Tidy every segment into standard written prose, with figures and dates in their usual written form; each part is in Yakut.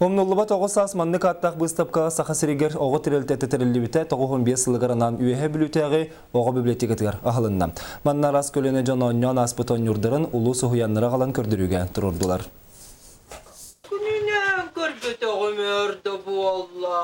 Умнуллубат оҕо саас маннык ааттаах быыстапкаҕа Саха сиригэр оҕо тэрилтэтэ тэриллибитэ 95 сылыгар анаан Үөһээ Бүлүүтээҕи оҕо библиотекатыгар аһылынна. Манна араас көлүөнэ дьон оонньоон ааспыт оонньуурдарын улуус уһуйааннара аҕалан көрдөрүүгэ туруордулар. Күнүнэн көрбөтөҕүм өр да буолла.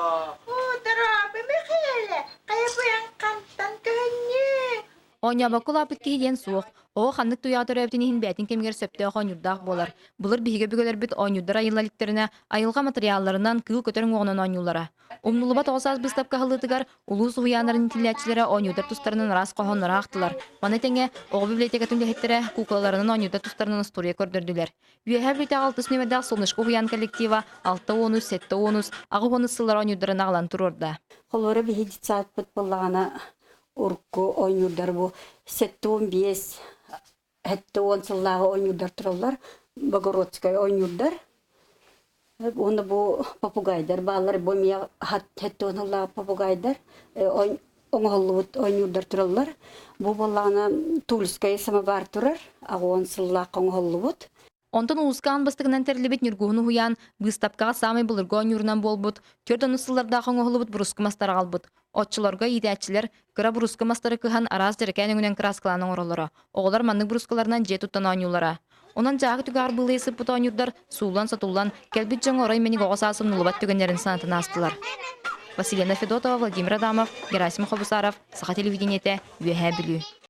Оо, дорообо, Михаиле, хайа быйаҥ хантан көһүннүҥ? Оонньообокко улааппыт киһи диэн суох. Оҕо ханнык туйаҕа төрөөбүтүн иһин бэйэтин кэмигэр сөптөөх оонньуурдаах буолар. Былыр биһиги өбүгэлэрбит оонньуурдар айылла иликтэринэ, айылҕа матырыйаалларынан, кыыл көтөр уҥуоҕунан оонньууллара. Умнуллубат оҕо саас быыстапка аһыллыытыгар улуус уһуйааннарын иитиллээччилэрэ оонньуурдар тустарынан араас хоһооннору аахтылар. Маны тэҥэ, оҕо библиотекатын үлэһиттэрэ куукулаларынан оонньуурдар тустарынан остуоруйа көрдөрдүлэр. Үөһээ Бүлүүтээҕи алтыс нүөмэрдээх Солнышко уһуйаан коллектива 60 70 80 сыллар оонньуурдарын аҕалан туруорда. Холобура биһи детсадпыт буоллаҕына урукку оонньуурдар бу 75 70 сыллааҕы оонньуурдар тураллар Богородскай оонньуурдар уонна бу попугайдар бааллар бу эмиэ 70 сыллааҕы попугайдар оҥоһуллубут оонньуурдар тураллар бу буоллаҕына Тульскай самовар турар 80 сыллаах оҥоһуллубут. Онтон улууска аан бастакынан тэриллибит Ньургуһун уһуйаан быыстапкаҕа саамай былыргы оонньуурунан буолбут, 4 онус сыллардаах оҥоһуллубут буруску мастары аҕалбыт. Оччолорго иитээччилэр кыра буруску мастары кыһан араас дьэрэкээн өҥүнэн кырааскалаан оҥороллоро. Оҕолор маннык бурускаларынан дьиэ туттан оонньууллара. Онон дьааһык түгэҕэр быылыйа сыппыт оонньуурдар сууллан-сотуллан, кэлбит дьоҥҥо орой мэник оҕо саас умнуллубат түгэннэрин санатан аастылар. Василина Федотова, Владимир Адамов, Герасим Хобусаров, Саха телевидениетэ, Үөһээ Бүлүү.